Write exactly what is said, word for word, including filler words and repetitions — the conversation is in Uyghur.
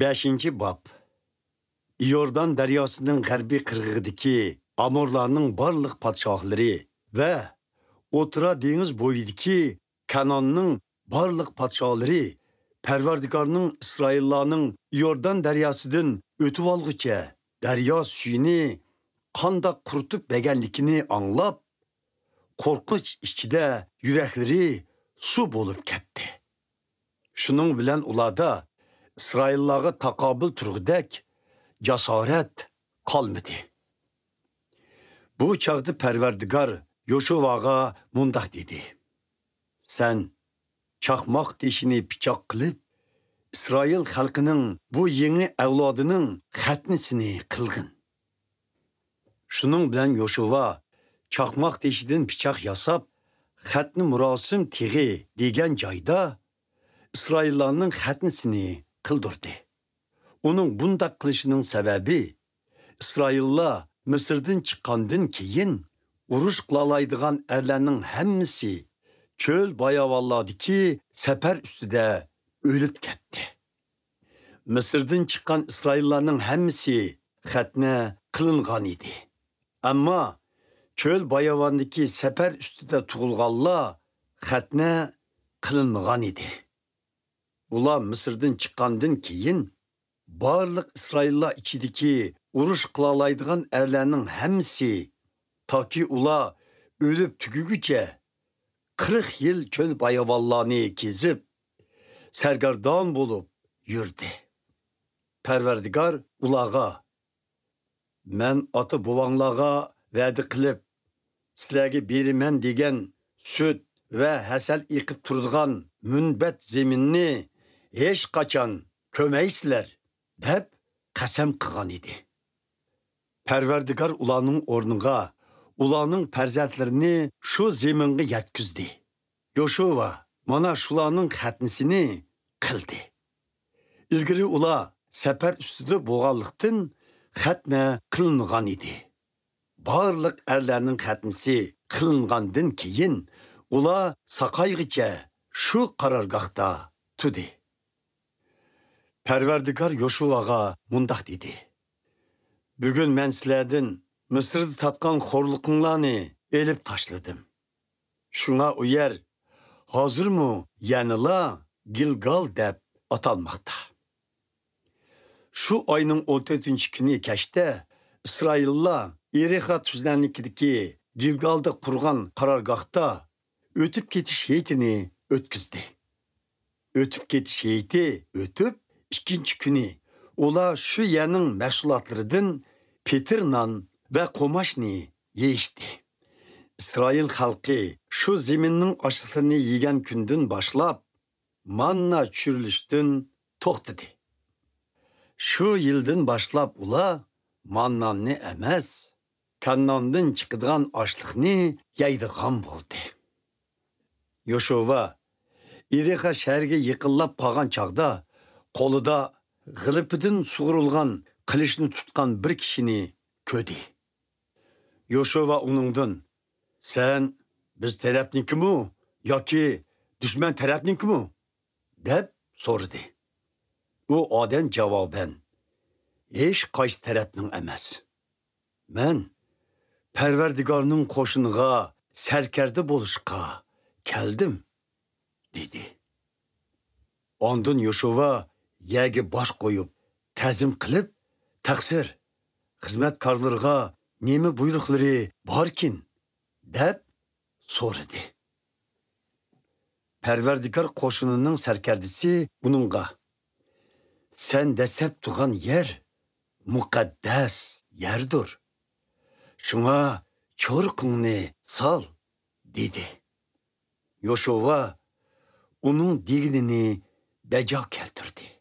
بەشىنچى باب. ئىيوردان دەرياسىنىڭ غەربىي قىرغىقىدىكى ئامورلارنىڭ بارلىق پادىشاھلىرى ۋە ئوتتۇرا دېڭىز بويىدىكى كەنئاننىڭ بارلىق پادىشاھلىرى پەرۋەردىگارنىڭ ئىسرائىللارنىڭ ئىيوردان دەرياسىدىن ئۆتۈۋالغۇچە دەريا سۈيىنى قانداق قۇرۇتۇپ بەرگەنلىكىنى ئاڭلاپ، قورقۇنچ ئىچىدە يۈرەكلىرى سۇ بولۇپ كەتتى. شۇنىڭ بىلەن ئۇلاردا ئىسرائىللارغا تاقابىل تۇرغۇدەك جاسارەت قالمىدى. بۇ چاغدا پەرۋەردىگار يوشۇۋاغا مۇنداق دېدى: سەن چاقماق تېشىنى پىچاق قىلىپ، ئىسرائىل خەلقىنىڭ بۇ يېڭى ئەۋلادىنىڭ خەتنىسىنى قىلغىن. شۇنىڭ بىلەن يوشۇۋا چاقماق تېشىدىن پىچاق ياساپ، خەتنە مۇراسىم تېغى دېگەن جايدا ئىسرائىللارنىڭ خەتنىسىنى قىلدۇردى. ئۇنىڭ بۇنداق قىلىشىنىڭ سەۋەبى، ئىسرائىللار مىسىردىن چىققاندىن كېيىن، ئۇرۇش قىلالايدىغان ئەرلەرنىڭ ھەممىسى چۆل باياۋانلاردىكى سەپەر ئۈستىدە ئۆلۈپ كەتتى. مىسىردىن چىققان ئىسرائىللارنىڭ ھەممىسى خەتنە قىلىنغان ئىدى. ئەمما چۆل باياۋاندىكى سەپەر ئۈستىدە تۇغۇلغانلار خەتنە قىلىنمىغان ئىدى. ئۇلار مىسىردىن چىققاندىن كېيىن، بارلىق ئىسرائىللار ئىچىدىكى ئۇرۇش قىلالايدىغان ئەرلەرنىڭ ھەممىسى، تاكى ئۇلار ئۆلۈپ تۈگىگۈچە، قىرىق يىل چۆل باياۋانلارنى كېزىپ، سەرگەردان بولۇپ يۈردى. پەرۋەردىگار ئۇلارغا، مەن ئاتا-بوۋاڭلارغا ۋەدە قىلىپ، سىلەرگە بېرىمەن دېگەن سۈت ۋە ھەسەل ئېقىپ تۇرىدىغان مۇنبەت زېمىننى ھېچقاچان كۆرمەيسىلەر، دەپ قەسەم قىلغان ئىدى. پەرۋەردىگار ئۇلارنىڭ ئورنىغا ئۇلارنىڭ پەرزەنتلىرىنى شۇ زېمىنغا يەتكۈزدى. يوشۇۋا مانا شۇلارنىڭ خەتنىسىنى قىلدى. ئىلگىرى ئۇلار سەپەر ئۈستىدە بولغانلىقتىن، خەتنە قىلىنمىغان ئىدى. بارلىق ئەرلەرنىڭ خەتنىسى قىلىنغاندىن كېيىن، ئۇلار ساقايغىچە شۇ قارارگاھتا تۇردى. پەرۋەردىگار يوشۇۋاغا مۇنداق دېدى: بۈگۈن مەن سىلەردىن مىسىردا تارتقان خورلۇقۇڭلارنى ئېلىپ تاشلىدىم. شۇڭا ئۇ يەر ھازىرمۇ يەنىلا گىلگال دەپ ئاتالماقتا. شۇ ئاينىڭ ئون تۆتىنچى كۈنى كەچتە ئىسرائىللار ئېرىخا تۈزلەڭلىكىدىكى گىلگالدا قۇرغان قارارگاھتا ئۆتۈپ كېتىش ھېيتىنى ئۆتكۈزدى. ئۆتۈپ كېتىش ھېيتى ئۆتۈپ، ئىككىنچى كۈنى ئۇلار شۇ يەرنىڭ مەھسۇلاتلىرىدىن پېتىر نان ۋە قوماچنى يېيىشتى. ئىسرائىل خەلقى شۇ زېمىننىڭ ئاشلىقلىرىنى يېگەن كۈندىن باشلاپ، ماننا چۈشۈرۈلۈشتىن توختىدى. شۇ يىلدىن باشلاپ ئۇلار ماننانى ئەمەس، كانناندىن چىقىدىغان ئاشلىقنى يەيدىغان بولدى. يوشۇۋا ئېرىخا شەھىرىگە يېقىنلاپ قالغان چاغدا، قولىدا غىلىپىدىن سۇغۇرۇلغان قىلىچنى تۇتقان بىر كىشىنى كۆردى. يوشۇۋا ئۇنىڭدىن، سەن بىز تەرەپنىڭكىمۇ ياكى دۈشمەن تەرەپنىڭكىمۇ؟ دەپ سورىدى. ئۇ ئادەم جاۋابەن، ھېچ قايسى تەرەپنىڭ ئەمەس. مەن پەرۋەردىگارنىڭ قوشۇنىغا سەركەردە بولۇشقا كەلدىم، دېدى. ئاندىن يوشۇۋا يەرگە باش قويۇپ، تەزىم قىلىپ، تەقسىر، خىزمەتكارلىرىغا نېمە بۇيرۇقلىرى باركىن؟ دەپ سورىدى. پەرۋەردىگار قوشۇنىنىڭ سەركەردىسى ئۇنىڭغا، سەن دەسسەپ تۇرغان يەر مۇقەددەس يەردۇر. شۇڭا چورۇقۇڭنى سال، دېدى. يوشۇۋا ئۇنىڭ دېگىنىنى بەجا كەلتۈردى.